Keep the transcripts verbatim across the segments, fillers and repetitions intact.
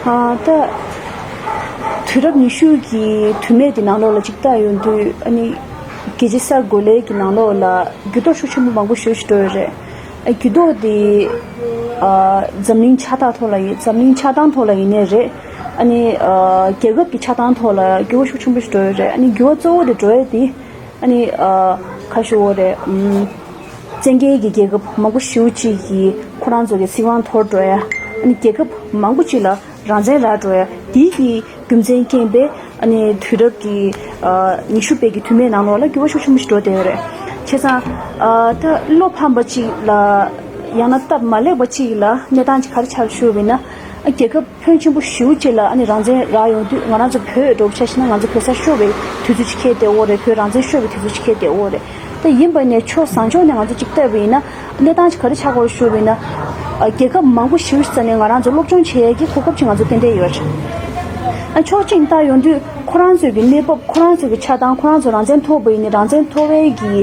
ཨ་ད་དུས་རབས་ཉི་ཤུ་གི་དུས་སྨད་དེ་ནང་ལོགས་ལ་ཅིག་ལྟ་ཡོང་དུས། ཨ་ནི་རྒྱལ་སྤྱིའི་གསར་འགོད་ལས་ཀྱི་ནང་ལོགས་ལ་འགྱུར་ལྡོག་ཤུགས་ཆེན་པོ་མང་པོ་ཞེ་པོ་ཞིག་འགྲོ་ཡོད་རེད། ཨ་འགྱུར་ལྡོག་དེ་ཨ་འཛམ་གླིང་ཆགས་སྟངས་ཐོག་ལ་ཡིན། འཛམ་གླིང་ཆགས་སྟངས་ཐོག་ལ་ཡིན་ནའི་རེད། ཨ་ནི་ཨ་རྒྱལ་ཁབ་ཀྱི་ཆགས་སྟངས་ཐོག་ལ་འགྱུར་བ་ཤུགས་ཆེན་པོ་ཞིག་འགྲོ་ཡོད་རེད། ཨ་ནི་འགྱུར་བ་གཙོ་བོ་དེ་འགྲོ་ཡ་དེ། ཨ་ནི་ཨ་ཁ་ཤོ་བོ་རེད། ཨམ། བཙན་རྒྱལ་གྱི་རྒྱལ་ཁབ་མང་པོ་ཞེ་པོ་ཅིག་གིས་ཁོ་རང་ཚོ་གི་སྲིད་དབང་འཐོར་འགྲོ་ཡ། ཨ་ནི་རྒྱལ་ཁབ་མང་པོ་ཅིག་ལ་རང་བཙན་རག་འགྲོ་ཡ། དེའི་གི་རྒྱུ་མཚན་རྐྱེན་པས་ཨ་ནི་དུས་རབས་ཀྱི་ཨ་ཉི་ཤུ་པའི་གི་དུས་སྨད་ནང་ལོགས་ལ་འགྱུར་བ་ཤུགས་ཆེན་པོ་ཞིག་འགྲོ་བསྡད་ཡོད་རེད། བྱས་ཙང་ཨ་ད་བློ་ཕམ་པ་ཅིག་ལ། ཡང་ན་སྟབས་མ་ལེགས་པ་ཅིག་ལ་གནས་སྟངས་ཅིག་ག་རེ་ཆགས་ཞུ་བ་ཡིན་ན། ཨ་རྒྱལ་ཁབ་ཕོན་ཆེན་པོ་ཞེ་པོ་ཅིག་ལ་ཨ་ནི་རང་བཙན་རག་ཡོང་དུས། ང་རང་ཚོ་བོད་འདྲ་པོ་ཆ་བཞག་ན་ང་ཚོ་བོད་ས་ཤོར་བའི་དུས་ཚོད་ཅིག་འཁེལ་བསྡད་ཡོད་རེད། བོད་རང་བཙན་ཤོར་བའི་དུས་ཚོད་ཅིག་འཁེལ་བསྡད་ཡོད་རེད། ད་ཡིན་པ་ནས་ཕྱོགས་བཟང་ཕྱོགས་ནས་ང་ཚོ་ཅིག་བལྟས་པ་ཡིན་ན། གནས་སྟངས་ཅིག་ག་རེ་ཆགས་ཀྱི་ཡོད་ཞུ་བ་ཡིན་ན། ཨ་རྒྱལ་ཁབ་མང་པོ་ཞེ་པོ་ཅིག་ནས་ང་རང་ཚོ་སློབ་སྦྱོང་བྱེད་ཡས་ཀྱི་གོ་སྐབས་ཅིག་ང་ཚོ་ཏན་ཏན་ཡོད་རེད། ཨ་ཕྱོགས་གཅིག་ནས་བལྟ་ཡོང་དུས། ཁོ་རང་ཚོའི་གི་གནས་བབ། ཁོ་རང་ཚོའི་གི་ཆགས་སྟངས། ཁོ་རང་ཚོ་རང་བཙན་ཐོབ་པ་ཡིན་ནའི་རང་བཙན་ཐོབ་པའི་གི་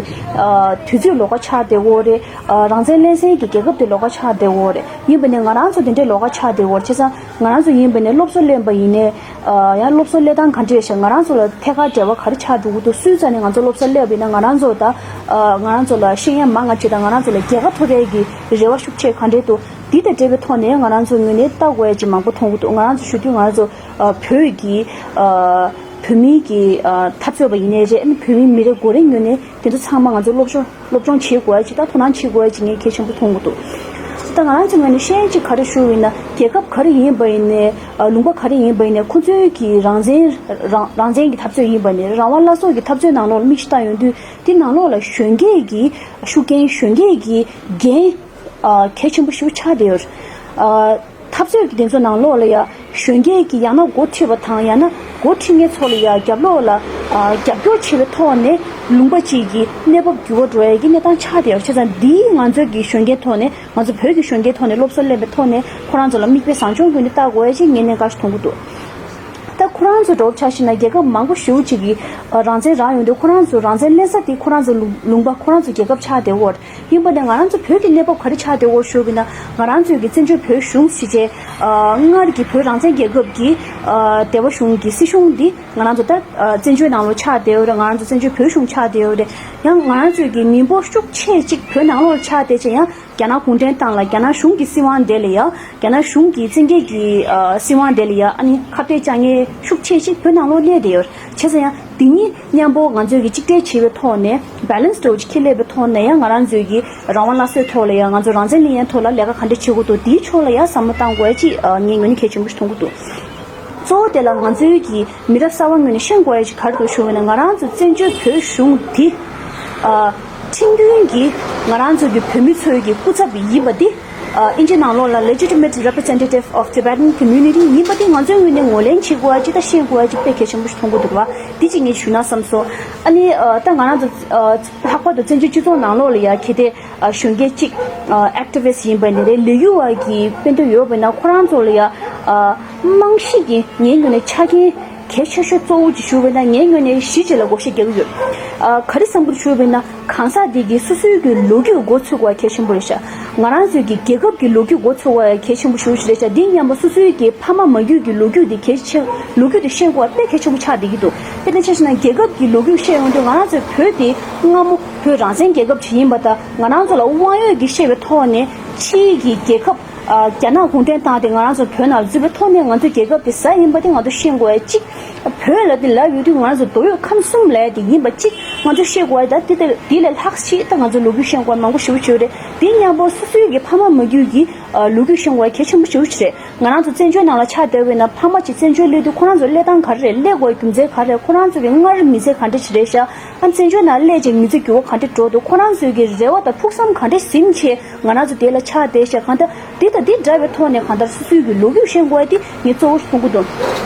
ཨ་དུས་ཚོད་ལོགས་ཀ་ཆགས་བསྡད་ཡོད་རེད། ཨ་རང་བཙན་ལེན་སའི་གི་རྒྱལ་ཁབ་དེ་ལོགས་ཀ་ཆགས་བསྡད་ཡོད་རེད། ཡིན་པ་ནས་ང་རང་ཚོ་དེ་འདྲའི་ལོགས་ཀ་ཆགས་བསྡད་ཡོད་རེད། བྱས་ཙང་ང་རང་ཚོ་ཡིན་པ་ནས་སློབ་གསོ་ལེན་པ་ཡིན་ནའི། ཨ་ཡང་སློབ་གསོ་ལེན་སྟངས་ག་འདྲ་རེད་ཤག་ང་རང་ཚོ་ལ་ཐད་ཀར་འབྲེལ་བ་ག་རེ་ཆགས་འགྲོ་གི་འདུག་སུའི་རྩ་ནས་ང་ཚོ་སློབ་གསོ་སླེབས་པ་ཡིན་ན། ང་རང་ཚོ་ད་ཨ་ང་རང་ཚོ་ལ་ཤེས་ཡོན་མང་ང་ཅིག་དང་། ང་རང་ཚོ་ལ་རྒྱལ་ཁ་ཐོབ་པའི་གི་རེ་བ་ཤུགས་ཆེ་ག་འདྲ་འདུག་འདི་དང་འབྲེལ་བའི་ཐོག་ནས་ང་རང་ཚོ་ངོས་ནས་ལྟ་དགོས་ཡ་ཅིག་མང་པོ་མཐོང་གི་འདུག་ང་རང་ཚོ་ཞུ་དུས། ང་རང་ཚོ་ཨ་བོད་ཀྱི་ཨ་བོད་མིའི་གི་ཨ་འཐབ་རྩོད་པ་ཡིན་ནའི་རེད། ཨ་ནི་བོད་མི་མི་རེ་ངོ་རེ་ངོས་ནས་དེ་ཚོ་ཚང་མ་ང་ཚོ་སློབ་སྦྱོང་སློབ་སྦྱོང་བྱེད་དགོས་ཡ་ཅིག་དང་། དོ་སྣང་བྱེད་དགོས་ཡ་ཅིག་ངས་གལ་ཆེན་པོ་མཐོང་གི་འདུག་ད་ང་རང་ཚོ་ངོས་ནས་ཤེས་ཡོན་ཅིག་ག་རེ་ཞུ་བ་ཡིན་ན། རྒྱལ་ཁབ་ག་རེ་ཡིན་པ་ཡིན་ནའི། ཨ་ལུང་པ་ག་རེ་ཡིན་པ་ཡིན་ནའི། ཁོ་ཚོའི་གི་རང་བཙན་རང་རང་བཙན་གྱི་འཐབ་རྩོད་ཡིན་པ་ནས། རང་དབང་སླར་གསོ་གི་འཐབ་རྩོད་ནང་ལོགས་ལ་དམིགས་ཞིབ་བཏང་ཡོང་དུས། དེ་ནང་ལོགས་ལ་གཞོན་སྐྱེས་ཀྱི་ཤུགས་རྐྱེན། གཞོན་སྐྱེས་ཀྱི་འགན་ཨ་གལ་ཆེན་པོ་ཞིག་ཆགས་བསྡད་ཡོད། ཨ་འཐབ་རྩོད་ཀྱི་དེ་ཚོ་ནང་ལོགས་ལ་ཡ་གཞོན་སྐྱེས་ཀྱི་ཡང་ན་འགོ་ཁྲིད་པ་དང་། ཡང་ན་འགོ་ཁྲིད་མཁན་ཚོ་ལ་ཡ་རྒྱབ་ལོགས་ལ་ཨ་རྒྱབ་སྐྱོར་བྱེད་པའི་ཐོག་ནས་ལུང་པ་གཅིག་གི་གནས་བབ་འགྱུར་བ་འགྲོ་ཡ་གི་གནས་སྟངས་ཆགས་བསྡད་ཡོད། བྱས་ཙང་འདིའི་ང་ཚོ་གི་གཞོན་སྐྱེས་ཐོག་ནས། ང་ཚོ་བོད་ཀྱི་གཞོན་སྐྱེས་ཐོག་ནས་སློབ་གསོ་ལེན་པའི་ཐོག་ནས་ཁོ་རང་ཚོ་ལ་མིག་དཔེ་བཟང་ཕྱོགས་ཀྱི་ངོས་ནས་ལྟ་དགོས་ཡ་ཅིག་ངས་གནད་འགག་ཞིག་མཐོང་གི་འདུག་ད་ཁོ་རང་ཚོ་འདྲ་པོ་ཆ་བཞག་ན་རྒྱལ་ཁབ་མང་པོ་ཞེ་པོ་ཅིག་གིས་ཨ་རང་བཙན་རག་ཡོང་དུས། ཁོ་རང་ཚོ་རང་བཙན་ལེན་ས་དེ་ཁོ་རང་ཚོ་ལུང་ལུང་པ། ཁོ་རང་ཚོ་རྒྱལ་ཁབ་ཆགས་བསྡད་ཡོད། ཡིན་པ་ནས་ང་རང་ཚོ་བོད་ཀྱི་གནས་བབ་ག་རེ་ཆགས་བསྡད་ཡོད་ཞུ་བ་ཡིན་ན། ང་རང་ཚོའི་གི་བཙན་བྱོལ་བོད་གཞུང་ཞེས་བྱས་ཨ་སྔར་གྱི་བོད་རང་བཙན་རྒྱལ་ཁབ་ཀྱི་ཨ་སྡེ་པ་གཞུང་གི་སྲིད་གཞུང་འདི་ང་རང་ཚོ་ད་ཨ་བཙན་བྱོལ་ནང་ལོགས་ཆགས་བསྡད་ཡོད་རེད། ང་རང་ཚོ་བཙན་བྱོལ་བོད་གཞུང་ཆགས་བསྡད་ཡོད་རེད། ཡང་ང་རང་ཚོའི་གི་མི་འབོར་ཤུགས་ཆེ་གཅིག་བོད་ནང་ལོགས་ཆགས་བསྡད་བྱས། ཡང་རྒྱ་ནག་གུང་ཁྲན་ཏང་ལ། རྒྱ་ནག་གཞུང་གི་སྲིད་དབང་དེ་ལ་ཡ། རྒྱ་ནག་གཞུང་གི་བཙན་རྒྱལ་གྱི་ཨ་སྲིད་དབང་དེ་ལ་ཡ། ཨ་ནི་ཁ་གཏད་གཅོག་མཁན་ཤུགས་ཆེ་ཞིག་བོད་ནང་ལོགས་གནས་བསྡད་ཡོད། བྱས་ཙང་ཡང་འདི་གཉིས་མཉམ་པོ་ང་ཚོས་ཀྱི་གཅིག་སྒྲིལ་བྱེད་པའི་ཐོག་ནས། བྷེ་ལེན་སི་འདྲ་པོ་ཅིག་འཁྱེར་སླེབས་པའི་ཐོག་ནས། ཡང་ང་རང་ཚོས་ཀྱི་རང་དབང་སླར་གསོའི་ཐོག་ལ་ཡ། ང་ཚོ་རང་བཙན་ལེན་ཡའི་ཐོག་ལ་ལས་ཀ་ག་འདྲ་བྱེད་དགོས་འདུག་འདིའི་ཕྱོགས་ལ་ཡ་བསམ་བློ་གཏང་དགོས་ཡ་ཅིག་ཨ་ངས་ངོས་ནས་གལ་ཆེན་པོ་ཞིག་མཐོང་གི་འདུག་གཙོ་བོ་དེ་ལ་ང་ཚོའི་གི་མི་རབས་གསར་བ་ངོས་ནས་ཤེས་དགོས་ཡ་ཅིག་ག་རེ་འདུག་ཞུ་བ་ཡིན་ན། ང་རང་ཚོ་བཙན་བྱོལ་བོད་གཞུང་འདི་ཨ་ཁྲིམས་མཐུན་གྱི་ང་རང་ཚོ་གི་བོད་མི་ཚོའི་གི་སྐུ་ཚབ་ཡིན་པ་འདི། ཨ་ཨིན་ཇི་ནང་ལོགས་ལ་Legitimate Representative of Tibetan Community ཡིན་པ་འདི་ང་ཚོའི་ངོས་ནས་ངོས་ལེན་བྱེད་དགོས་ཡ་ཅིག་དང་ཤེས་དགོས་ཡ་ཅིག་དཔེ་གལ་ཆེན་པོ་ཞིག་མཐོང་གི་འདུག་བ། འདི་ཅིག་ངས་ཞུས་ན་བསམ་སོང་། ཨ་ནི་ཨ་ད་ང་རང་ཚོ་ཨ་ལྷག་པར་དུ་བཙན་བྱོལ་སྤྱི་ཚོགས་ནང་ལོགས་ལ་ཡ་གལ་ཏེ་ཨ་གཞོན་སྐྱེས་གཅིག་ཨ་ཨེག་ཊི་བི་སི་ཊི་ཡིན་པ་ནི་རེད། ལས་འགུལ་བ་གི་སྤེལ་འདོད་ཡོད་པ་ཡིན་ན། ཁོ་རང་ཚོ་ལ་ཡ་ཨ་རྨང་གཞི་གི་ངའི་ངོས་ནས་ཆ་རྐྱེན་གལ་ཆེ་ཤོས་གཙོ་བོ་ཅིག་ཞུ་བ་ཡིན་ན། ངའི་ངོས་ནས་གཞི་གཅིག་ལ་བགོ་བཤའ་རྒྱག་གི་ཡོད། ཨ་ག་རེ་བསམ་གྱི་འདུག་ཞུ་བ་ཡིན་ན། གང་ཟག་དེ་གིས་སོ་སོའི་གི་ལོ་རྒྱུས་མགོ་ཚོས་དགོས་པ་གལ་ཆེན་པོ་རེད་ཤག་ང་རང་ཚོའི་གི་རྒྱལ་ཁབ་ཀྱི་ལོ་རྒྱུས་མགོ་ཚོས་དགོས་པ་གལ་ཆེན་པོ་ཞེ་པོ་ཅིག་རེད་ཤག་འདི་མཉམ་པོ་སོ་སོའི་གི་ཕ་མ་མ་རྒྱུད་ཀྱི་ལོ་རྒྱུས་དེ་གལ་ཆེ། ལོ་རྒྱུས་དེ་ཤེས་དགོས་པ་དཔེ་གལ་ཆེན་པོ་ཆགས་བསྡད་ཀྱི་འདུག་དཔེར་ན་ཆ་བཞག་ན་རྒྱལ་ཁབ་ཀྱི་ལོ་རྒྱུས་ཤེས་ཡོང་དུས། ང་རང་ཚོའི་བོད་དེ་སྔ་མོ་བོད་རང་བཙན་རྒྱལ་ཁབ་ཅིག་ཡིན་པ་དང་། ང་རང་ཚོ་ལ་དབང་ཡོད་ཀྱི་ཤེས་པའི་ཐོག་ནས་ཕྱིའི་གི་རྒྱལ་ཁབ་ཨ་རྒྱ་ནག་གུང་ཁྲན་ཏང་དེ་ང་རང་ཚོ་བོད་ནང་ལ་འཛུལ་བའི་ཐོག་ནས་ང་ཚོའི་རྒྱལ་ཁབ་དེ་ག་ཡིན་པ་དེ་ང་ཚོ་ཤེས་དགོས་ཡ་གཅིག་བོད་ལབ་དེ་ལབ་ཡོང་དུས་ང་རང་ཚོ་མདོ་དབུས་ཁམས་གསུམ་ལབ་ཡ་དེ་ཡིན་པ་གཅིག་ང་ཚོ་ཤེས་དགོས་ཡ། ད་དེ་ལས་དེ་ལས་ལྷག་ཅིག་ད་ང་ཚོ་ལོ་རྒྱུས་ཤེས་དགོས་ཡ་མང་པོ་ཞེ་པོ་ཅིག་ཡོད་རེད། དེ་མཉམ་པོ་སོ་སོའི་གི་ཕ་མ་མ་རྒྱུད་ཀྱི་ཨ་ལོ་རྒྱུས་ཤེས་དགོས་ཡ་གལ་ཆེན་པོ་ཞེ་པོ་ཅིག་རེད། ང་རང་ཚོ་བཙན་བྱོལ་ནང་ལ་ཆགས་བསྡད་པ་ཡིན་ན། ཕ་མ་ཅིག་བཙན་བྱོལ་སླེབས་དུས་ཁོ་རང་ཚོ་སླེབས་སྟངས་ག་རེ་རེད། སླེབས་དགོས་རྒྱུ་མཚན་ག་རེ་རེད། ཁོ་རང་ཚོ་གི་སྔར་མི་ཚེ་ག་འདྲ་ཞིག་རེད་ཤག་ཨ་བཙན་བྱོལ་ནང་སླེབས་རྗེས་མི་ཚེ་འགྱུར་བ་ག་འདྲ་འགྲོ་འདུག་ཁོ་རང་ཚོའི་གི་རེ་བ་དང་ཕུགས་བསམ་ག་འདྲ་ཟིན་བྱས་ང་རང་ཚོ་དེ་ལ་ཆགས་བསྡད་ཤག་གང་ལྟར་འདི་དང་འདི་འདྲ་བའི་ཐོག་ནས་གང་ལྟར་སོ་སོའི་གི་ལོ་རྒྱུས་ཤེས་དགོས་ཡ་དེ་ངས་གཙོ་བོ་མཐོང་གི་འདུག་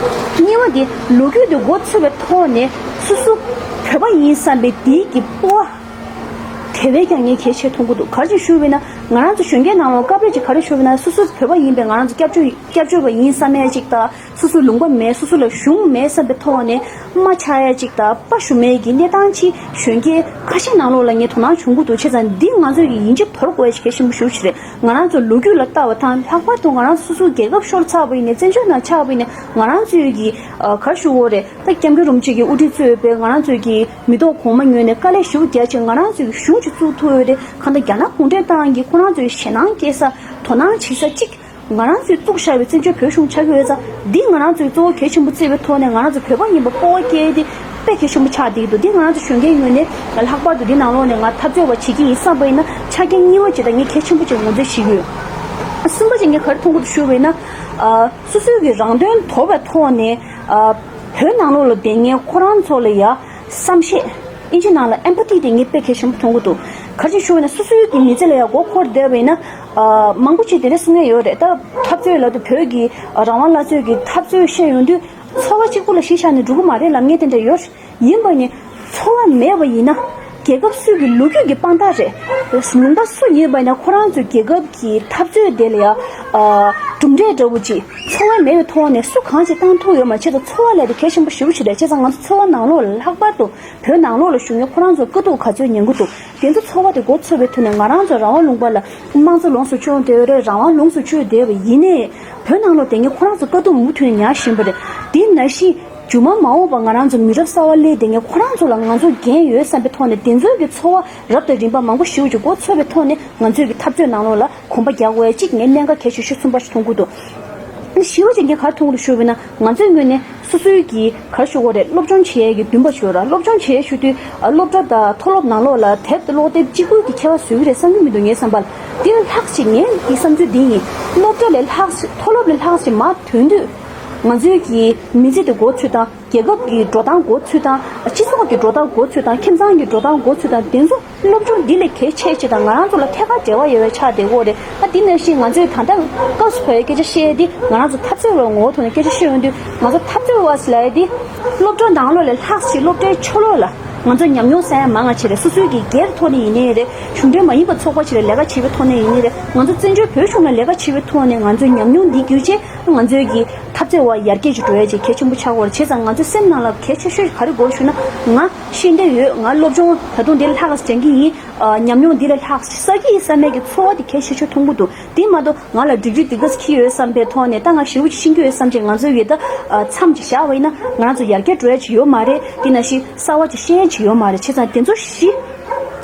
གཉིས་པ་དེ་ལོ་རྒྱུས་དེ་མགོ་ཚོས་པའི་ཐོག་ནས་སོ་སོ་བོད་པ་ཡིན་བསམ་པའི་དེའི་གི་སྤོབས་པ་དེ་བས་ཀྱང་ངས་གལ་ཆེ་མཐོང་གི་འདུག་ག་རེ་ཞུ་བས་ན། ང་རང་ཚོ་གཞོན་སྐྱེས་ནང་ལོགས་སྐབས་རེ་ཅིག་ག་རེ་ཞུ་བས་ན། སོ་སོ་བོད་པ་ཡིན་པས་ང་རང་ཚོ་སྐྱབས་བཅོལ་སྐྱབས་བཅོལ་བ་ཡིན་བསམ་ཡ་ཅིག་དང་། སོ་སོའི་ལུང་པ་མེད། སོ་སོ་ལ་གཞུང་མེད་བསམ་པའི་ཐོག་ནས་མ་ཆགས་ཡ་ཅིག་དང་། དཔའ་ཞུམ་མེད་ཀྱི་གནས་སྟངས་ཅིག་གཞོན་སྐྱེས་ཁ་ཤས་ནང་ལོགས་ལ་ངས་དོ་སྣང་བྱུང་གི་འདུག་བྱས་ཙང་འདི་ང་ཚོས་ཀྱི་ཡིན་གཅིག་དོར་དགོས་ཡ་ཞིག་གལ་ཆེན་པོ་ཞེ་པོ་ཅིག་རེད། ང་རང་ཚོ་ལོ་རྒྱུས་ལ་ལྟ་བ་དང་། ལྷག་པར་དུ་ང་རང་ཚོ་སོ་སོའི་རྒྱལ་ཁབ་ཤོར་ཚར་བ་ཡིན་ནའི། བཙན་བྱོལ་ནང་ཆགས་པ་ཡིན་ནའི། ང་རང་ཚོའི་གི་ཨ་ག་རེ་ཞུ་དགོས་རེད། ད་སྐྱབས་མགོན་རིན་པོ་ཆེ་གིས་དབུ་ཁྲིད་གཙོས་པའི་ང་རང་ཚོའི་གི་མི་ཐོག་གོང་མ་ངོས་ནས་དཀའ་ལས་ཞེ་པོ་བརྒྱབ་བྱས་ང་རང་ཚོའི་གི་གཞུང་ཅིག་བཙུགས་ཐུབ་ཡོད་རེད། གང་ལྟར་རྒྱ་ནག་གུང་ཁྲན་ཏང་གིས་ཁོ་རང་ཚོའི་ཞེད་སྣང་སྐྱེ་ས། དོ་སྣང་བྱེད་ས་གཅིག་ང་རང་ཚོས་བཙུགས་བཞག་པའི་བཙན་བྱོལ་བོད་གཞུང་ཆགས་ཀྱི་ཡོད་ཙང་། འདི་ང་རང་ཚོས་གཙོ་བོ་གལ་ཆེན་པོ་བརྩིས་པའི་ཐོག་ནས་ང་རང་ཚོ་བོད་པ་ཡིན་པ་སྤོབས་པ་སྐྱེ་ཡས་དེ་དཔེ་གལ་ཆེན་པོ་ཆགས་བསྡད་ཀྱི་འདུག་འདི་ང་རང་ཚོ་གཞོན་སྐྱེས་ངོས་ནས་ལྷག་པར་དུ་འདི་ནང་ལོགས་ནས་ང་འཐབ་རྩོད་པ་བྱེད་ཀྱི་ཡིན་བསམ་པ་ཡིན་ན། ཆ་རྐྱེན་གཉིས་པ་ཅིག་ད་ངས་གལ་ཆེན་པོ་ཅིག་ངོས་འཛིན་བྱེད་ཀྱི་ཡོད། གསུམ་པ་ཅིག་ངས་ག་རེ་མཐོང་གི་འདུག་ཞུ་བ་ཡིན་ན། ཨ་སོ་སོའི་གི་རང་དོན་དོར་བའི་ཐོག་ནས། ཨ་བོད་ནང་ལོགས་ལ་བསྡད་མཁན་ཁོ་རང་ཚོ་ལ་ཡ་བསམ་ཤེས། ཨིན་ཇི་ནང་ལ་ཨེམ་པ་ཐི་དེ་ངས་དཔེ་གལ་ཆེན་པོ་མཐོང་གི་འདུག་ག་རེ་ཞུ་བ་ན། སོ་སོའི་གི་མི་ཚེ་ལ་ཡང་མགོ་འཁོར་བསྡད་པ་ཡིན་ན། ཨ་མང་པོ་ཅིག་དེ་འདྲ་གསུང་ཡས་ཡོད་རེད། ད་འཐབ་རྩོད་ལབ་དུས་བོད་ཀྱི་རང་དབང་སླར་གསོའི་གི་འཐབ་རྩོད་བཤད་ཡོང་དུས། ཚོར་བ་གཅིག་པུ་ལ་གཞི་བཞག་ནས་འགྲོ་གི་མ་རེད་ལབ་མཁན་དེ་འདྲ་ཡོད། ཡིན་པ་ནི་ཚོར་བ་མེད་པ་ཡིན་ན། རྒྱལ་ཁབ་སུ་གི་ལོ་རྒྱུས་ཀྱི་དཔང་རྟགས་རེད། ལུང་པ་སུ་ཡིན་པ་ཡིན་ན་ཁོ་རང་ཚོའི་རྒྱལ་ཁབ་ཀྱི་འཐབ་རྩོད་དེ་ལ་ཡང་། ཨ་གྲུབ་འབྲས་འདྲ་བོ་ཅིག་ཚོར་བ་མེད་པའི་ཐོག་ནས་སུ་གང་ཅིག་བཏང་ཐུབ་ཡོད་མ་རེད། བྱས་ཙང་ཚོར་བ་ལབ་དེ་གལ་ཆེན་པོ་ཞེ་པོ་ཅིག་རེད། བྱས་ཙང་ང་ཚོ་ཚོར་བ་ནང་ལོགས་ལ་ལྷག་པར་དུ། བོད་ནང་ལོགས་ལ་བཞུགས་མཁན་ཁོ་རང་ཚོ་དཀའ་སྡུག་ག་ཚོད་མྱོང་གི་འདུག་དེ་ཚོ་ཚོར་བ་དེ་མགོ་ཚོས་པའི་ཐོག་ནས། ང་རང་ཚོ་རང་དབང་ལུང་པ་ལ་དམངས་གཙོ་ལོངས་སུ་སྤྱོད་བསྡད་ཡོད་རེད། རང་དབང་ལོངས་སུ་སྤྱོད་བསྡད་པ་ཡིན་ནའི། བོད་ནང་ལོགས་བསྡད་མཁན་ཁོ་རང་ཚོ་དཀའ་སྡུག་མུ་མཐུད་ནས་མྱངས་བཞིན་པ་རེད། དེ་ནང་བཞིན་མཇུག་མ་མ་འོངས་པ་ང་རང་ཚོ་མི་རབས་གསར་པ་སླེབས་བསྡད་མཁན་ཁོ་རང་ཚོ་ལ་ང་ཚོ་འགན་ཡོད་བསམ་པའི་ཐོག་ནས། དེ་ཚོའི་གི་ཚོར་བ་རབ་དང་རིམ་པ་མང་པོ་ཞེ་པོ་ཅིག་མགོ་ཚོས་པའི་ཐོག་ནས། ང་ཚོའི་གི་འཐབ་རྩོད་ནང་ལོགས་ལ་གོམ་པ་རྒྱག་དགོས་ཡ་གཅིག་ངས་གནད་འགག་གལ་ཆེ་ཤོས་གསུམ་པ་ཞིག་མཐོང་གི་འདུག་བཞི་པ་ཅིག་ངས་ག་རེ་མཐོང་གི་འདུག་ཞུ་བ་ཡིན་ན། ང་ཚོའི་ངོས་ནས་སོ་སོའི་གི་ག་རེ་ཞུ་དགོས་རེད། སློབ་སྦྱོང་བྱེད་ཡས་ཀྱི་འདུན་པ་ཞིག་ཡོད་ར། སློབ་སྦྱོང་བྱེད་ཡས་ཞུ་དུས། ཨ་སློབ་གྲྭ་དང་མཐོ་སློབ་ནང་ལོགས་ལ་དེབ་དང་ཀློག་དེབ་གཅིག་པུ་གི་ཁྱད་པར་བཟོ་གི་རེད་བསམ་གྱི་མི་འདུག་ངའི་བསམ་པར། དེ་ལས་ལྷག་ཅིག་ངའི་གི་བསམ་ཚུལ་འདི་ཡིན། སློབ་གྲྭ་ལས་ལྷག་ཅིག་མཐོ་སློབ་ལས་ལྷག་ཅིག་མར་ཐོན་དུས། ང་ཚོའི་གི་མི་ཚེ་དེ་འགོ་ཚུགས་སྟངས། རྒྱལ་ཁབ་ཀྱི་འགྲོ་སྟངས་འགོ་ཚུགས་སྟངས། སྤྱི་ཚོགས་ཀྱི་འགྲོ་སྟངས་འགོ་ཚུགས་སྟངས། ཁྱིམ་ཚང་གི་འགྲོ་སྟངས་འགོ་ཚུགས་སྟངས་དེ་ཚོ་སློབ་སྦྱོང་འདི་ལས་གལ་ཆེ་ཆེ་དང་། ང་རང་ཚོ་ལ་ཐད་ཀར་འབྲེལ་བ་ཡོད་པའི་ཆ་དེ་འོ་རེད། ཨ་དེ་ནང་བཞིན་ང་ཚོས་ད་ལྟ་སྐབས་སུ་བབས་པའི་སྐད་ཆ་བཤད་ཡས་འདི། ང་རང་ཚོ་འཐབ་རྩོད་པའི་ངོ་བོ་ཐོག་ནས་སྐད་ཆ་བཤད་ཡོང་དུས། ང་ཚོ་འཐབ་རྩོད་པ་ཟེར་ཡས་འདི་སློབ་གྲྭ་ནང་ལོགས་ལས་ལྷག་ཅིག་སློབ་གྲྭའི་ཕྱི་ལོགས་ལ་ང་ཚོ་ཉམས་མྱོང་བསགས་ཡ་མང་བ་ཅིག་རེད། སོ་སོའི་གི་སྒེར་ཐོག་ནས་ཡིན་ནའི་རེད། གཞུང་འབྲེལ་མ་ཡིན་པའི་ཚོགས་པ་ཅིག་ལ་ལས་ཀ་བྱེད་པའི་ཐོག་ནས་ཡིན་ནའི་རེད། ང་ཚོ་བཙན་བྱོལ་བོད་གཞུང་ལ་ལས་ཀ་བྱེད་པའི་ཐོག་ནས་ང་ཚོའི་ཉམས་མྱོང་འདི་བརྒྱུད་བྱས། ང་ཚོའི་གི་འཐབ་རྩོད་པ་ཡར་རྒྱས་ཅིག་འགྲོ་ཡ་ཅིག་གལ་ཆེན་པོ་ཆགས་ཀྱི་ཡོད་རེད། བྱས་ཙང་ང་ཚོའི་སེམས་ནང་ལ་གལ་ཆེ་ཤོས་ག་རེ་དགོས་ཞུ་ན། ང་ཤེས་འདོད་ཡོད། ང་སློབ་སྦྱོང་ད་དུང་འདི་ལས་ལྷག་ཙམ་སྦྱང་གི་ཡིན། ཨ་ཉམས་མྱོང་འདི་ལས་ལྷག་ཙམ་བསགས་ཀྱི་ཡིན་བསམ་མཁན་གྱི་ཚོར་བ་དེ་གལ་ཆེ་ཤོས་མཐོང་གི་འདུག་དེ་མ་གཏོགས་ང་ལ་ཌིག་རི་འདི་ག་ཙམ་འཁྱེར་ཡོད་བསམ་པའི་ཐོག་ནས། ད་ང་ཞེ་པོ་ཅིག་ཤེས་ཀྱི་ཡོད་བསམ་བྱས་ང་ཚོའི་གི་ད་ཨ་མཚམས་ཅིག་བཞག་པ་ཡིན་ན། ང་རང་ཚོ་ཡར་རྒྱས་འགྲོ་ཡ་ཅིག་ཡོད་མ་རེད། དེ་ནང་བཞིན་གསར་བ་ཅིག་ཤེས་ཡ་ཅིག་ཡོད་མ་རེད། བྱས་ཙང་དེ་ཚོ་བཞི་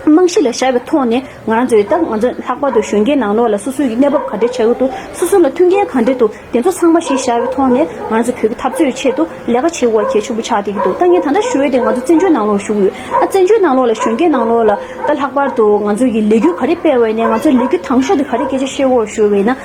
རྨང་གཞི་ལ་བཞག་པའི་ཐོག་ནས། ང་རང་ཚོའི་ད་ང་ཚོ་ལྷག་པར་དུ་གཞོན་སྐྱེས་ནང་ལོགས་ལ་སོ་སོའི་གི་གནས་བབ་ག་འདྲས་ཆགས་ཀྱི་འདུག་སོ་སོ་ལ་མཐུན་རྐྱེན་ག་འདྲས་འདུག་དེ་ཚོ་ཚང་མ་གཞི་བཞག་པའི་ཐོག་ནས། ང་རང་ཚོ་བོད་ཀྱི་འཐབ་རྩོད་ཆེད་དུ་ལས་ཀ་བྱེད་དགོས་གལ་ཆེན་པོ་ཆགས་བསྡད་ཀྱི་འདུག་ད་ངས་ད་ལྟ་ཞུ་ཡས་དེ་ང་ཚོ་བཙན་བྱོལ་ནང་ལོགས་ཞུ་གི་ཡོད། ཨ་བཙན་བྱོལ་ནང་ལོགས་ལ་གཞོན་སྐྱེས་ནང་ལོགས་ལ་ད་ལྷག་པར་དུ་ང་ཚོ་གི་ལས་འགུལ་ག་རེ་སྤེལ་བ་ཡིན་ནའི། ང་ཚོའི་ལས་འགུལ་དང་ཤོས་དེ་ག་རེ་སྐད་ཆ་བཤད་དགོས་ཞུ་བ་ཡིན་ན།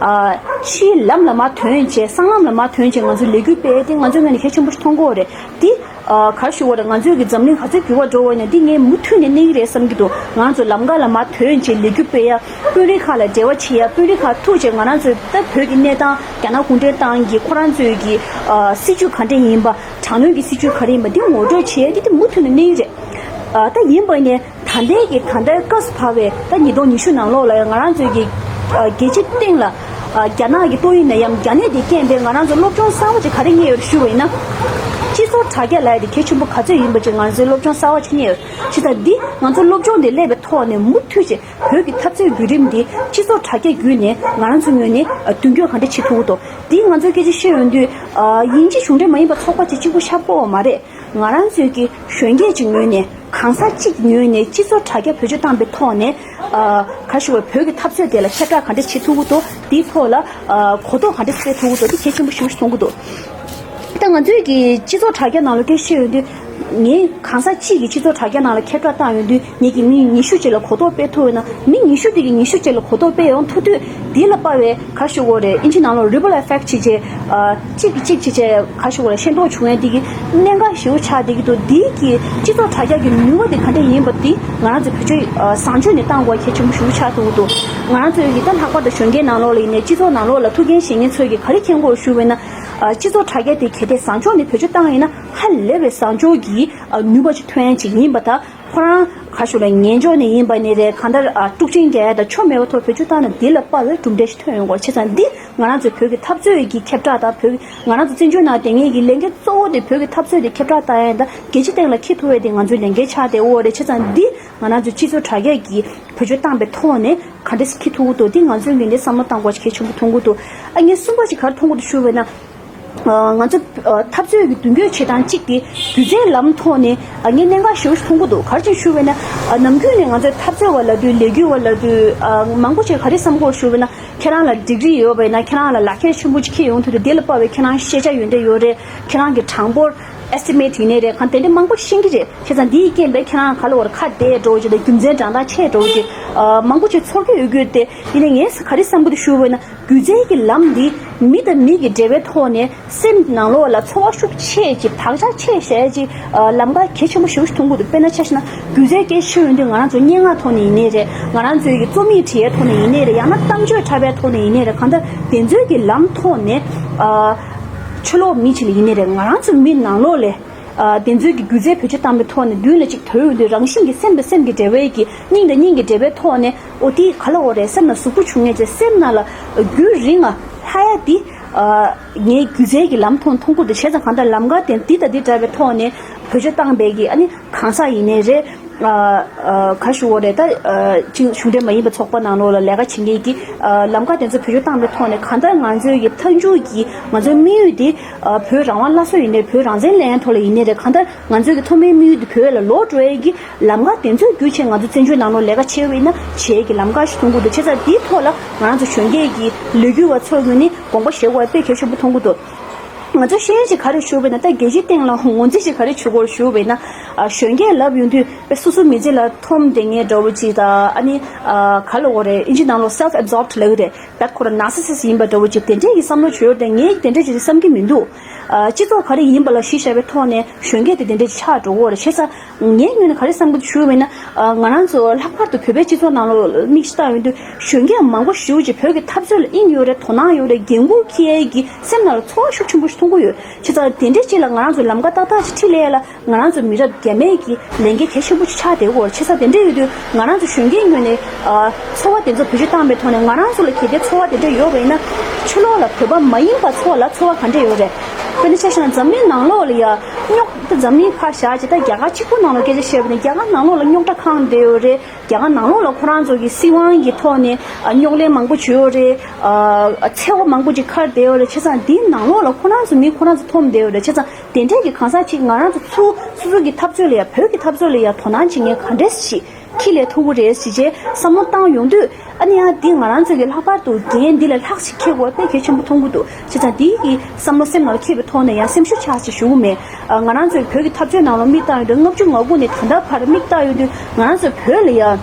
ཨ་ཕྱིའི་ལམ་ལ་མར་ཐོན་བྱས། སྲང་ལམ་ལ་མར་ཐོན་བྱས་ང་ཚོའི་ལས་འགུལ་སྤེལ་ཡས་དེ་ང་ཚོའི་ངོས་ནས་གལ་ཆེན་པོ་ཞིག་མཐོང་གི་ཡོད་རེད། དེ་ཨ་ག་རེ་ཞུ་དགོས་རེད། ང་ཚོའི་གི་འཛམ་གླིང་ག་ཚོད་འགྱུར་བ་འགྲོ་བ་ཡིན་ན་འདི་ངས་མུ་མཐུད་ནས་གནས་ཀྱི་རེད་བསམ་གྱི་འདུག་ང་རང་ཚོ་ལམ་ཁ་ལ་མར་ཐོན་བྱས་ལས་འགུལ་སྤེལ་ཡ། དཔོན་རིགས་ཁག་ལ་འབྲེལ་བ་བྱེད་ཡ། དཔོན་རིགས་ཁག་ཐུག་བྱས་ང་རང་ཚོའི་ད་བོད་ཀྱི་གནས་སྟངས། རྒྱ་ནག་གུང་ཁྲན་ཏང་གིས་ཁོ་རང་ཚོའི་གི་ཨ་སྲིད་ཇུས་ག་འདྲ་ཡིན་པ། དྲག་གནོན་གྱི་སྲིད་ཇུས་ག་རེ་ཡིན་པ་འདི་ངོ་སྤྲོད་བྱེད་ཡ་འདི་འདི་མུ་མཐུད་ནས་གནས་ཀྱི་རེད། ཨ་ད་ཡིན་པ་ནས་ད་ལྟའི་གི་ད་ལྟའི་སྐབས་སུ་བབས་པའི་ད་ཉིས་སྟོང་ཉི་ཤུ་ནང་ལོགས་ལ་ཡང་ང་རང་ཚོའི་གི་ཨ་རྒྱལ་སྤྱིའི་སྟེང་ལ་ཨ་རྒྱ་ནག་གི་ཏོག་དབྱིབས་ནད་ཡམས་རྒྱ་ནད་དེ་རྐྱེན་པས་ང་རང་ཚོ་སློབ་སྦྱོང་གསར་བ་ཅིག་ག་རེ་རྙེད་ཡོད་ཞུ་བ་ཡིན་ན། སྤྱི་ཚོགས་དྲ་རྒྱ་ལབ་ཡ་དེ་གལ་ཆེན་པོ་ག་ཚོད་ཡིན་པ་ཅིག་ང་རང་ཚོའི་སློབ་སྦྱོང་གསར་བ་ཅིག་རྙེད་ཡོད། བྱས་ཙང་འདི་ང་ཚོ་སློབ་སྦྱོང་དེ་སླེབས་པའི་ཐོག་ནས་མུ་མཐུད་ཅིག་བོད་ཀྱི་འཐབ་རྩོད་བརྒྱུད་རིམ་འདི་སྤྱི་ཚོགས་དྲ་རྒྱ་བརྒྱུད་ནས་ང་རང་ཚོའི་ངོས་ནས་མདུན་སྐྱོད་ག་འདྲ་བྱེད་ཐུབ་ཀྱི་འདུག་འདི་ང་ཚོས་སྐད་ཆ་བཤད་ཡོང་དུས། ཡིན་གཅིག་གཞུང་འབྲེལ་མ་ཡིན་པ་ཚོགས་པ་ཅིག་གཅིག་པུ་ཤར་དགོས་པ་མ་རེད། ང་རང་ཚོའི་གི་གཞོན་སྐྱེས་ཀྱི་ངོས་ནས། གང་ཟག་གཅིག་ངོས་ནས་སྤྱི་ཚོགས་དྲ་རྒྱ་བེད་སྤྱོད་བཏང་པའི་ཐོག་ནས། ག་རེ་ཞུ་དགོས། བོད་ཀྱི་འཐབ་རྩོད་དེ་ལ་ཁྱབ་བསྒྲགས་ག་འདྲ་བྱེད་ཐུབ་ཀྱི་འདུག་དེའི་ཐོག་ལ་གོ་རྟོགས་ག་འདྲ་སྤེལ་ཐུབ་ཀྱི་འདུག་དེ་གལ་ཆེན་པོ་ཞེ་པོ་ཞིག་མཐོང་གི་འདུག་ད་ང་ཚོའི་གི་སྤྱི་ཚོགས་དྲ་རྒྱ་ནང་ལ་སྐད་ཆ་བཤད་ཡོང་དུས། ངས་གང་ཟག་གཅིག་གིས་སྤྱི་ཚོགས་དྲ་རྒྱ་ནང་ལ་ཁྱབ་བསྒྲགས་བཏང་ཡོང་དུས། ངས་ཀྱིས་མི་ཉི་ཤུ་ཅིག་ལ་གོ་རྟོགས་སྤེལ་ཐུབ་ཡོད་ན། མི་ཉི་ཤུ་དེ་གིས་ཉི་ཤུ་ཅིག་ལ་གོ་རྟོགས་སྤེལ་ཡོང་ཐུབ་དུས། དེ་ལ་དཔག་པའི་ག་རེ་ཞུ་དགོས་རེད། ཨིན་ཇི་ནང་ལོགས་ripple effect བྱེད་བྱས། ཨ་གཅིག་གིས་གཅིག་བྱས་ག་རེ་ཞུ་དགོས་རེད། ཤེས་རྟོགས་བྱུང་ཡས་དེ་གི་གནད་འགག་ཞེ་པོ་ཆགས་བསྡད་ཀྱི་འདུག་དེ་གི་སྤྱི་ཚོགས་དྲ་རྒྱ་གི་ནུས་པ་དེ་ག་འདྲ་ཡིན་པ་དེ་ང་རང་ཚོ་བེད་སྤྱོད་ཨ་བཟང་ཕྱོགས་ནས་བཏང་དགོས་གལ་ཆེན་པོ་ཞེ་པོ་ཆགས་ཐུབ་ཀྱི་འདུག་ང་རང་ཚོའི་གི་ད་ལྷག་པར་དུ་གཞོན་སྐྱེས་ནང་ལོགས་ལ་ཡིན་ནའི། སྤྱི་ཚོགས་ནང་ལོགས་ལ་ཐུགས་འགན་བཞེས་མཁན་ཚོས་གི་ག་རེ་མཁྱེན་དགོས་ཞུ་བས་ན། ཨ་སྤྱི་ཚོགས་དྲ་རྒྱ་དེ་གལ་ཏེ་བཟང་ཕྱོགས་ནས་བེད་སྤྱོད་བཏང་ཡིན་ན། ཧ་ལས་པའི་བཟང་ཕྱོགས་ཀྱི་ཨ་ནུས་པ་ཅིག་ཐོན་ཡ་ཅིག་ཡིན་པ་དང་། ཁོ་རང་ ཁ་ཤོར་ལ་ངན་ཕྱོགས་ནས་ཡིན་པ་ནི་རེད། གང་ལྟར་ཨ་དཀྲུག་ཤིང་རྒྱག་ཡ་དང་ཆོ་མེད་པ་ཐོག་བེད་སྤྱོད་བཏང་ན་འདི་ལ་དཔག་པའི་གྲུབ་འབྲས་ཤིག་ཐོན་ཡོང་གི་རེད། བྱས་ཙང་འདི་ང་རང་ཚོའི་བོད་ཀྱི་འཐབ་རྩོད་ཀྱི་ཁྱབ་བསྒྲགས་དང་བོད་ཀྱི་ང་རང་ཚོ་བཙན་བྱོལ་ནང་བསྡད་མཁན་གྱི་ལས་འགན་གཙོ་བོ་དེ་བོད་ཀྱི་འཐབ་རྩོད་དེ་ཁྱབ་བསྒྲགས་བཏང་ཡ་དང་རྒྱལ་སྤྱི་སྟེང་ལ་འཁྱེར་ཐུབ་པ་དེ་ང་ཚོའི་ལས་འགན་ཆགས་བསྡད་ཡོད་རེད། བྱས་ཙང་འདི་ང་རང་ཚོའི་སྤྱི་ཚོགས་དྲ་རྒྱ་གི་བེད་སྤྱོད་བཏང་པའི་ཐོག་ནས་ག་འདྲས་འཁྱེར་ཐུབ་ཀྱི་འདུག་འདི་ང་ཚོའི་ངོས་ནས་བསམ་བློ་བཏང་དགོས་ཤིག་གལ་ཆེན་པོ་མཐོང་གི་འདུག་ཨ་ངས་གསུམ་པ་ཞིག་ག་རེ་མཐོང་གི་འདུག་ཞུ་བས་ན། ང་ཚོ་འཐབ་རྩོད་ཀྱི་མདུན་སྐྱོད་བྱེད་སྟངས་གཅིག་དེ་སྒྱུ་རྩལ་ལམ་ཐོག་ནས་ངས་གནད་འགག་ཞེ་པོ་ཞིག་མཐོང་གི་འདུག་ག་རེ་ཅིག་ཞུ་བས་ན། ནམ་རྒྱུན་ནས་ང་ཚོས་འཐབ་རྩོད་པ་ལབ་དུས་ལས་འགུལ་བ་ལབ་དུས་མང་པོ་ཞིག་ག་རེ་བསམ་གྱི་ཡོད་ཞུ་བས་ན། ཁྱེད་རང་ལ་ཌིག་རི་ཡོད་པས་ན་ཁྱེད་རང་ལ་ལག་ཁྱེར་ཆེན་པོ་ཅིག་འཁྱེར་ཡོང་ཐུབ་རེད། དེ་ལ་དཔག་པའི་ཁྱེད་རང་ཤེས་བྱ་ཡོན་ཏན་ཡོད་རེད། ཁྱེད་རང་གི་གྲངས་འབོར་ཨེ་སི་ཊི་མེ་ཊི་ཡིན་ནའི་རེད། གང་དེ་འདྲ་མང་པོ་ཤེས་ཀྱི་རེད། བྱས་ཙང་འདིའི་རྐྱེན་པས་ཁྱེད་རང་ག་ལ་བར་ཁ་བདེ་འགྲོ་བ་ཅིག་དང་རྒྱུ་མཚན་དྲང་ཐག་ཆད་འགྲོ་བ་ཅིག་མང་པོ་ཅིག་ཚོར་གྱི་ཡོད་རྒྱུ་དེ་ཡིན་ནའི་ངས་ག་རེ་བསམ་གྱི་འདུག་ཞུ་བས་ན། སྒྱུ་རྩལ་གྱི་ལམ་འདི་མི་དང་མི་གི་འབྲེལ་བའི་ཐོག་ནས་སེམས་ནང་ལོགས་ལ་ཚོར་བ་ཤུགས་ཆེ་ཅིག་བག་ཆགས་ཆེ་བྱས་ཅིག་ལམ་ཁ་གལ་ཆེན་པོ་ཞེ་པོ་ཞིག་མཐོང་གི་འདུག་དཔེར་ན་ཆ་བཞག་ན་སྒྱུ་རྩལ་སྐད་ཆ་ཤོད་ཡོང་དུས་ང་རང་ཚོ་སྙན་ངག་ཐོག་ནས་ཡིན་ནའི་རེད། ང་རང་ཚོའི་གི་རྩོམ་ཡིག་བྲིས་ཡའི་ཐོག་ནས་ཡིན་ནའི་རེད། ཡང་ན་གཏམ་བརྗོད་འཁྲབ་པའི་ཐོག་ནས་ཡིན་ནའི་རེད། གང་ལྟར་དེ་ཚོའི་གི་ལམ་ཐོག་ནས་ཨ་ཕྱི་ལོགས་མི་ཅིག་ལ་ཡིན་ནའི་རེད། ང་རང་ཚོ་མི་ནང་ལོགས་ལས། ཨ་དེ་ཚོའི་གི་སྒྱུ་རྩལ་བེད་སྤྱོད་བཏང་པའི་ཐོག་ནས་མདུན་ལ་ཅིག་དོར་ཡོང་དུས་རང་བཞིན་གྱི་སེམས་དང་སེམས་ཀྱི་འབྲེལ་བའི་གི་སྙིང་དང་སྙིང་གི་འབྲེལ་བའི་ཐོག་ནས་ཨོ་དེ་ག་ལ་འོ་རེད། སེམས་ནང་ཟུག་པོ་བྱུང་ངེས་ཅེས་སེམས་ནང་ལ་རྒྱུན་རིང་ང་ལྷག་ཡ་དེ་ཨ་ངའི་སྒྱུ་རྩལ་གྱི་ལམ་ཐོག་མཐོང་གི་འདུག་བྱས་ཙང་གང་ལྟར་ལམ་ཁ་དེ་འདི་དང་འདི་འདྲ་བའི་ཐོག་ནས་བེད་སྤྱོད་བཏང་པའི་གི་ཨ་ནི་གང་ཟག་ཡིན་ནའི་རེད། ཨ་ཨ་ག་ཞུ་འོ་རེད། ད་ཨ་ཅིག་གཞུང་འབྲེལ་མ་ཡིན་པའི་ཚོགས་པ་ནང་ལོགས་ལ་ལས་ཀ་བྱེད་མཁན་གྱི་ཨ་ལམ་ཁ་དེ་ཚོ་བེད་སྤྱོད་བཏང་པའི་ཐོག་ནས་གང་ལྟར་ང་ཚོའི་གི་མཐའ་མཇུག་གི་ང་ཚོའི་དམིགས་ཡུལ་དེ་ཨ་བོད་རང་དབང་སླར་གསོ་ཡིན་ནའི་རེད། བོད་རང་བཙན་ལེན་ཐོག་ལ་ཡིན་ནའི་རེད། གང་ལྟར་ང་ཚོའི་གི་ཐོག་མའི་དམིགས་ཡུལ་དེ་བོད་ལ་ལོག་འགྲོ་ཡས་ཀྱི་ལམ་ཁ་དེ་ཚོ་བརྒྱུད་བྱས་ང་ཚོ་བཙན་བྱོལ་ནང་ལོགས་ལས་ཀ་བྱེད་པ་ཡིན་ན་བྱེད་ཡས་ཀྱི་ལམ་ཁ་ཞིག་མཐོང་གི་འདུག་བྱས་ཙང་འདིའི་ཐོག་ལ་ང་རང་ཚོ་གཞོན་སྐྱེས་ཀྱི་ལས་འགུལ་བ་ཚོ་ངོས་ནས་དགོངས་པ་བཞེས་དགོས་པ་དཔེ་གལ་ཆེན་པོ་མཐོང་གི་འདུག་ང་ཚོ་ཤེས་ཡོན་ཅིག་ག་རེ་ཞུ་བས་ན། ད་རྒྱལ་སྤྱིའི་སྟེང་ལ་ངོས་འཛིན་ཅིག་ག་རེ་བྱེད་དགོས་ཞུ་བས་ན། ཨ་གཞོན་སྐྱེས་ལབ་ཡོང་དུས་དཔེ་སོ་སོ་མི་ཚེ་ལ་འཐོམ་བསྡད་མཁན་འདྲ་བོ་ཅིག་དང་། ཨ་ནི་ཨ་ག་ལ་འོ་རེད། ཨིན་ཇི་ནང་ལོགས་self absorbed་ལབ་ཀྱི་རེད། ད་ཁོ་རང་narcissist་ཡིན་པ་འདྲ་བོ་ཅིག་དེ་འདྲས་ཀྱི་བསམ་བློ་བྱོས་ཏེ་ངས་དེ་འདྲས་ཅིག་བསམ་གྱི་མི་འདུག་ཨ་སྤྱི་ཚོགས་ག་རེ་ཡིན་པ་ལ་གཞི་བཞག་པའི་ཐོག་ནས་གཞོན་སྐྱེས་དེ་དེ་འདྲས་ཅིག་ཆགས་འགྲོ་གི་རེད། བྱས་ཙང་ངའི་ངོས་ནས་ག་རེ་བསམ་གྱི་འདུག་ཞུ་བས་ན། ཨ་ང་རང་ཚོ་ལྷག་པར་དུ་བོད་པའི་སྤྱི་ཚོགས་ནང་ལོགས་དམིགས་བསལ་བལྟ་ཡོང་དུས་གཞོན་སྐྱེས་མང་པོ་ཞེ་པོ་ཅིག་བོད་ཀྱི་འཐབ་རྩོད་ལ་དབྱིངས་ཡོད་རེད། དོ་སྣང་ཡོད་རེད། འགན་འཁུར་འཁྱེར་ཡས་ཀྱི་སེམས་ནང་ལ་ཚོར་བ་ཤུགས་ཆེན་པོ་ཞིག་མཐོང་གི་ཡོད། བྱས་ཙང་དེ་འདྲས་ཅིག་ལ་ང་རང་ཚོ་ལམ་ཁ་ཏག་ཏག་ཅིག་ཁྲིད་ལས་ལ་ང་རང་ཚོ་མི་རབས་རྗེས་མའི་གི་ལས་འགན་གལ་ཆེན་པོ་ཅིག་ཆགས་བསྡད་ཡོད་རེད། བྱས་ཙང་དེ་འདྲས་ཡོད་དུས་ང་རང་ཚོ་གཞོན་སྐྱེས་ངོས་ནས་ཨ་ཚོར་བ་དེ་ཚོ་བེད་སྤྱོད་བཏང་པའི་ཐོག་ནས་ང་རང་ཚོ་ལ་གལ་ཏེ་ཚོར་བ་དེ་འདྲས་ཡོད་པ་ཡིན་ན། ཕྱི་ལོགས་ལ་བོད་པ་མ་ཡིན་པ་ཚོ་ལ་ཚོར་བ་ག་འདྲས་ཡོད་རེད། དཔེར་ན་ཆ་བཞག་ན་འཛམ་གླིང་ནང་ལོགས་ལ་ཡ་རྙོག་ད་འཛམ་གླིང་ཕར་བཞག་ཅིག་ད་རྒྱ་གར་གཅིག་པུ་ནང་ལོགས་སྐད་ཆ་བཤད་པ་ཡིན་ན་རྒྱ་གར་ནང་ལོགས་ལ་རྙོག་དྲ་གང་བསྡད་ཡོད་རེད། རྒྱ་གར་ནང་ལོགས་ལ་ཁོ་རང་ཚོ་གི་སྲིད་དབང་གི་ཐོག་ནས་ཨ་རྙོག་གླེང་མང་པོ་བྱུང་ཡོད་རེད། ཨ་འཚེ་བ་མང་པོ་ཅིག་འཁར་བསྡད་ཡོད་རེད། བྱས་ཙང་འདིའི་ནང་ལོགས་ལ་ཁོ་རང་ཚོ་མི་ཁོ་རང་ཚོ་འཐོམ་བསྡད་ཡོད་རེད། བྱས་ཙང་དེ་འདྲས་ཀྱི་གང་ཟག་ཅིག་ང་རང་ཚོ་ཚུར་སོ་སོ་གི་འཐབ་རྩོད་ལ་ཡ་བོད་ཀྱི་འཐབ་རྩོད་ལ་ཡ་དོ་སྣང་བྱེད་མཁན་ག་འདྲས་ཤིག་ཁྱི་ལས་ཐུག་གི་རེད་ཟེར་བྱས་བསམ་བློ་བཏང་ཡོང་དུས། ཨ་ནི་ཡང་འདི་ང་རང་ཚོ་གི་ལྷག་པར་དུ་འགན་འདི་ལས་ལྷག་ཅིག་འཁྱེར་དགོས་པ་དཔེ་གལ་ཆེན་པོ་མཐོང་གི་འདུག་བྱས་ཙང་འདི་གི་བསམ་བློ་སེམས་ནང་ལ་འཁྱེར་བའི་ཐོག་ནས་ཡང་སེམས་ཤུགས་ཆག་ཅིག་ཞུ་གི་མེད། ཨ་ང་རང་ཚོའི་བོད་ཀྱི་འཐབ་རྩོད་ནང་ལ་མིག་བལྟ་ཡོང་དུས་ལྔ་བཅུ་ང་དགུ་ནས་ད་ལྟ་བར་མིག་བལྟ་ཡོང་དུས་ང་རང་ཚོ་བོད་ལ་ཡང་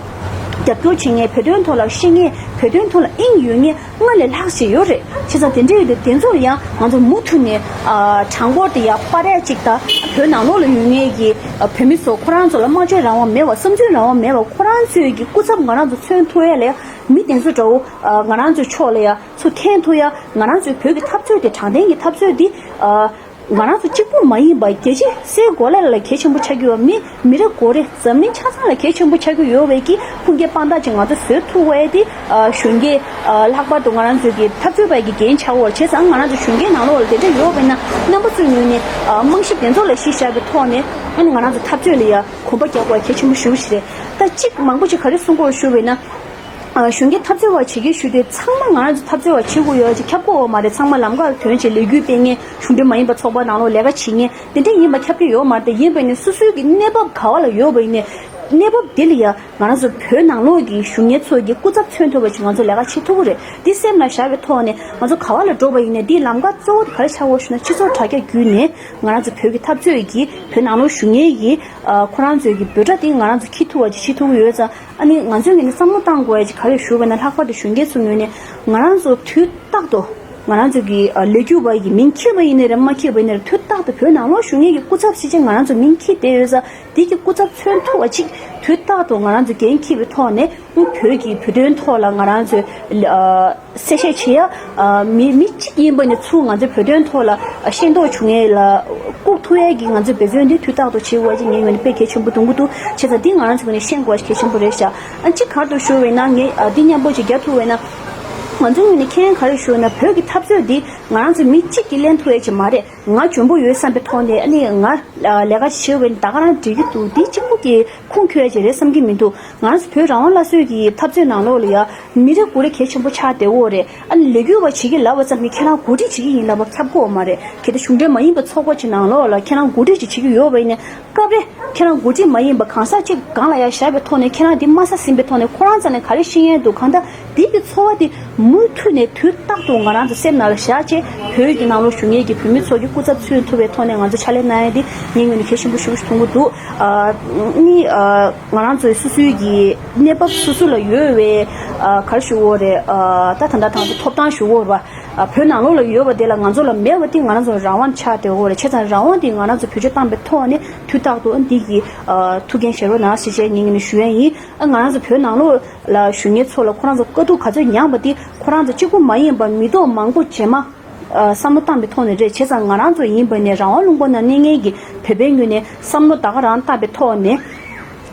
རྒྱབ་སྐྱོར་བྱེད་མཁན། བོད་དོན་ཐོག་ལ་ཤེས་མཁན། བོད་དོན་ཐོག་ལ་དབྱིངས་ཡོད་མཁན་སྔར་ལས་ལྷག་ཅིག་ཡོད་རེད། བྱས་ཙང་དེ་འདྲ་ཡོད་དུས་དེ་ཚོར་ཡང་ང་ཚོ་མུ་མཐུད་ནས་ཨ་གྲངས་འབོར་དེ་ཡང་སྤར་ཡ་ཅིག་དང་། བོད་ནང་ལོགས་ལ་ཡོད་མཁན་གྱི་ཨ་བོད་མི་ཚོ་ཁོ་རང་ཚོ་ལ་སྨྲ་བརྗོད་རང་དབང་མེད་པ། བསམ་ཚུལ་རང་དབང་མེད་པ། ཁོ་རང་ཚོའི་གི་སྐུ་ཚབ་ང་རང་ཚོ་མཚོན་ཐུབ་ཡ་ལ་ཡ་མི་དེ་ཚོ་འདྲ་བོ་ཨ་ང་རང་ཚོའི་ཕྱོགས་ལ་ཡ་ཚུར་འཐེན་ཐུབ་ཡ། ང་རང་ཚོའི་བོད་ཀྱི་འཐབ་རྩོད་དེ་དྲང་བདེན་གྱི་འཐབ་རྩོད་འདི་ཨ་ང་རང་ཚོ་གཅིག་པུ་མ་ཡིན་པ་རྒྱལ་སྤྱི་སའི་གོ་ལ་ལ་གལ་ཆེན་པོ་ཆགས་ཀྱི་ཡོད། མི་མི་རེ་ངོ་རེ་འཛམ་གླིང་ཆ་ཚང་ལ་གལ་ཆེན་པོ་ཆགས་ཀྱི་ཡོད་པའི་གི་ཁུངས་སྐྱེལ་དཔང་རྟགས་ཅིག་ང་ཚོ་བཟོ་ཐུབ་པ་དེ་ཨ་གཞོན་སྐྱེས་ཨ་ལྷག་པར་དུ་ང་རང་ཚོའི་གི་འཐབ་རྩོད་པ་གི་འགན་ཆགས་ཡོད། བྱས་ཙང་ང་རང་ཚོ་གཞོན་སྐྱེས་ནང་ལོགས་ལ་དེ་འདྲ་ཡོད་པ་ཡིན་ན་རྣམ་པ་ཚོའི་ངོས་ནས་ཨ་རྨང་གཞི་དེ་ཚོ་ལ་གཞི་བཞག་པའི་ཐོག་ནས་ཨ་ནི་ང་རང་ཚོ་འཐབ་རྩོད་ལ་ཡ་གོམ་པ་རྒྱག་དགོས་གལ་ཆེན་པོ་ཞེ་པོ་ཞིག་རེད། ད་གཅིག་མང་པོ་ཅིག་ག་རེ་གསུང་དགོས་ཞུ་བས་ན། ཨ་གཞོན་སྐྱེས་འཐབ་རྩོད་པ་བྱེད་ཀྱི་ཞུ་དུས་ཚང་མ་ང་རང་ཚོ་འཐབ་རྩོད་པ་བྱེད་དགོས་ཡོད་ཅིག་ཁྱབ་དགོས་པ་མ་རེད། ཚང་མ་ལམ་ཁ་ལ་ཐོན་བྱས་ལས་འགུལ་སྤེལ་མཁན། གཞུང་འབྲེལ་མ་ཡིན་པ་ཚོགས་པ་ནང་ལོགས་ལས་ཀ་བྱེད་མཁན་དེ་འདྲ་ཡིན་པ་ཁྱབ་ཀྱི་ཡོད་མ་རེད། དེ་ཡིན་པ་ཡིན་ནའི་སོ་སོའི་གི་གནས་བབ་ག་བ་ལ་ཡོད་པ་ཡིན་ནའི་གནས་བབ་དེ་ལ་ཡ་ང་རང་ཚོ་བོད་ནང་ལོགས་ཀྱི་གཞོན་སྐྱེས་ཚོ་གི་སྐུ་ཚབ་མཚོན་ཐུབ་པ་ཅིག་ང་ཚོ་ལས་ཀ་བྱེད་ཐུབ་ཀྱི་རེད། འདི་སེམས་ལ་བཞག་པའི་ཐོག་ནས་ང་ཚོ་ག་བ་ལ་འགྲོ་བ་ཡིན་ནའི་འདིའི་ལམ་ཁ་གཙོ་བོ་དེ་ག་རེ་ཆགས་ཡོད་ཞུ་ན། སྤྱི་ཚོགས་དྲ་རྒྱ་བརྒྱུད་ནས་ང་རང་ཚོ་བོད་ཀྱི་འཐབ་རྩོད་ཀྱི་བོད་ནང་ལོགས་བཞུགས་མཁན་གྱི་ཨ་ཁོ་རང་ཚོའི་གི་འབོད་སྒྲ་དེ་ང་རང་ཚོ་འཁྱེར་ཐུབ་པ་ཅིག་བྱེད་ཐུབ་ཀྱི་ཡོད་ཙང་། ཨ་ནི་ང་ཚོའི་ངོས་ནས་བསམ་བློ་བཏང་དགོས་ཡ་ཅིག་ག་རེ་ཞུ་བས་ན། ལྷག་པར་དུ་གཞོན་སྐྱེས་ཚོའི་ངོས་ནས་ང་རང་ཚོ་དུས་རྟག་ཏུ་ ང་རང་ཚོ་གི་ཨ་ལས་འགུལ་བ་ཡི་མིང་འཁྱེར་བ་ཡིན་ནའི་རེད། མ་འཁྱེར་བ་ཡིན་ནའི་རེད། དུས་རྟག་ཏུ་བོད་ནང་ལོགས་བཞུགས་མཁན་གྱི་སྐུ་ཚབ་ཕྱི་རྒྱལ་ང་རང་ཚོ་མིང་འཁྱེར་བསྡད་ཡོད་ས་དེ་གི་སྐུ་ཚབ་མཚོན་ཐུབ་པ་ཅིག་དུས་རྟག་ཏུ་ང་རང་ཚོ་འགན་འཁྱེར་བའི་ཐོག་ནས་བོད་ཀྱི་བོད་དོན་ཐོག་ལ་ང་རང་ཚོས་ཨ་གསལ་བཤད་བྱེད་ཡ། ཨ་མི་མི་གཅིག་ཡིན་པ་ནས་ཚུར་ང་ཚོའི་བོད་དོན་ཐོག་ལ་ཤེས་རྟོགས་བྱུང་ཡས་ལ་བཀུག་ཐུབ་ཡས་ཀྱི་ང་ཚོའི་འབད་བརྩོན་འདི་དུས་རྟག་ཏུ་བྱེད་དགོས་ཀྱི་ངའི་ངོས་ནས་དཔེ་གལ་ཆེན་པོ་མཐོང་གི་འདུག་བྱས་ཙང་འདི་ང་རང་ཚོའི་ངོས་ནས་ཤེས་དགོས་ཀྱི་གལ་ཆེན་པོ་རེད་ཤག་ཨ་གཅིག་ག་རེ་འདུག་ཞུ་བས་ན། ངས་ཨ་འདི་མཉམ་པོ་ཅིག་རྒྱག་ཐུབ་བས་ན། ང་ཚོའི་ངོས་ནས་ཁྱེད་ག་རེ་ཞུ་ན། བོད་ཀྱི་འཐབ་རྩོད་འདི་ང་རང་ཚོ་མི་གཅིག་གིས་ལེན་ཐུབ་ཡས་ཅིག་མ་རེད། ང་འཇོན་པོ་ཡོད་བསམ་པའི་ཐོག་ནས། ཨ་ནི་ང་ལས་ཀ་བྱེད་འོས་ནི་ད་ག་རང་འགྲིག་གི་འདུག་འདི་གཅིག་པུ་གི་ཁུངས་འཁྱོལ་ཡས་ཅིག་རེད་བསམ་གྱི་མི་འདུག་ང་རང་ཚོ་བོད་རང་དབང་སླར་གསོའི་གི་འཐབ་རྩོད་ནང་ལོགས་ལ་ཡ་མི་རེ་ངོ་རེ་གལ་ཆེན་པོ་ཆགས་བསྡད་ཡོད་རེད། ཨ་ནི་ལས་འགུལ་བ་བྱེད་ཀྱི་ལབ་པ་ཙམ་གྱིས་ཁྱེད་རང་འགོ་ཁྲིད་བྱེད་ཀྱི་ཡིན་ལབ་པ་ཁྱབ་ཀྱི་ཡོད་མ་རེད། གལ་ཏེ་གཞུང་འབྲེལ་མ་ཡིན་པའི་ཚོགས་པ་ཅིག་ནང་ལོགས་ལ་ཁྱེད་རང་འགོ་ཁྲིད་ཅིག་བྱེད་ཀྱི་ཡོད་པ་ཡིན་ན། སྐབས་རེ་ཁྱེད་རང་འགོ་ཁྲིད་མ་ཡིན་པ་གང་ཟག་ཅིག་སྒང་ལ་ཡར་བཞག་པའི་ཐོག་ནས་ཁྱེད་རང་འདི་དམའ་ས་ཟིན་པའི་ཐོག་ནས་ཁོ་རང་རྩ་ནས་ག་རེ་ཤེས་ཡས་འདུག་གང་ལྟར་འདི་གི་ཚོར་བ་འདི་མུ་མཐུད་ནས་དུས་རྟག་ཏུ་ང་རང་ཚོ་སེམས་ནང་ལ་བཞག་བྱས། བོད་ཀྱི་ནང་ལོགས་བཞུགས་མཁན་གྱི་བོད་མི་ཚོ་གི་སྐུ་ཚབ་མཚོན་ཐུབ་པའི་ཐོག་ནས་ང་ཚོ་ཕྱག་ལས་གནང་ཡས་འདི་ངའི་ངོས་ནས་གལ་ཆེན་པོ་ཞེ་པོ་ཞིག་མཐོང་གི་འདུག་ཨ་ནི་ཨ་ང་རང་ཚོའི་སོ་སོའི་གི་གནས་བབ་སོ་སོ་ལ་ཡོད་པའི་ཨ་ག་རེ་ཞུ་དགོས་རེད། ཨ་ད་ད་ལྟ་ད་ལྟ་ཐོབ་ཐང་ཞུ་དགོས་རེད་པ། ཨ་བོད་ནང་ལོགས་ལ་ཡོད་པ་དེ་ལ་ང་ཚོ་ལ་མེད་པ་དེ་ང་རང་ཚོ་རང་དབང་ཆགས་བསྡད་ཡོད་རེད། བྱས་ཙང་རང་དབང་དེ་ང་རང་ཚོ་བེད་སྤྱོད་བཏང་པའི་ཐོག་ནས་དུས་རྟག་ཏུ་འདི་གི་ཨ་ཐུགས་འགན་བཞེས་རོགས་གནང་ཞེས་བྱས་ངེད་ངེད་ནས་ཞུ་ཡ་ཡིན། ཨ་ང་རང་ཚོ་བོད་ནང་ལོགས་ལ་བཞུགས་མཁན་ཚོ་ལ་ཁོ་རང་ཚོ་དཀའ་སྡུག་ག་ཚོད་མྱངས་པ་དེ་ཁོ་རང་ཚོ་གཅིག་པུ་མ་ཡིན་པར་མི་ཐོག་མང་པོ་རྗེས་མ་ཨ་བསམ་བློ་བཏང་པའི་ཐོག་ནས་རེད། བྱས་ཙང་ང་རང་ཚོ་ཡིན་པ་ནས་རང་དབང་ལུང་པ་ནང་གནས་མཁན་གྱི་བོད་པའི་ངོས་ནས་བསམ་བློ་ད་ག་རང་བཏང་པའི་ཐོག་ནས་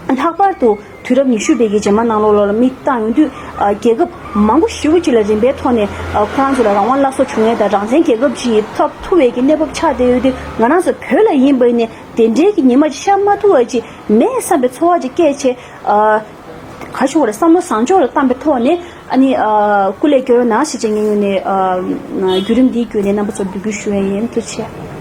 ལྷག་པར་དུ་དུས་རབས་ཉི་ཤུ་པའི་གི་རྗེས་མ་ནང་ལོགས་ལ་དམིགས་བཏང་ཡོང་དུས། ཨ་རྒྱལ་ཁབ་མང་པོ་ཞེ་པོ་ཅིག་ལ་རིམ་པའི་ཐོག་ནས་ཨ་ཁོ་རང་ཚོ་ལ་རང་དབང་སླར་གསོ་བྱུང་ཡས་དང་རང་བཙན་རྒྱལ་ཁབ་ཅིག་ཐོབ་ཐུབ་པའི་གི་གནས་བབ་ཆགས་བསྡད་ཡོད་དུས། ང་རང་ཚོ་བོད་ལ་ཡིན་པ་ནས་དེ་འདྲའི་གི་ཉི་མ་ཅིག་ཤར་མ་ཐུབ་པ་ཅིག་མེད་བསམ་པའི་ཚོར་བ་ཅིག་སྐྱེས་བྱས། ཨ་ག་ཞུ་དགོས་རེད། བསམ་བློ་བཟང་ཕྱོགས་ལ་བཏང་པའི་ཐོག་ནས་ཨ་ནི་ཨ་སྐུ་ལས་བསྐྱོན་རོགས་གནང་ཞེས་བྱས་ངའི་ངོས་ནས་ཨ་བརྒྱུད་རིམ་འདིའི་བརྒྱུད་ནས་རྣམ་པ་ཚོར་འབོད་སྐུལ་ཞུ་ཡས་ཡིན། ཐུགས་རྗེ་ཆེ།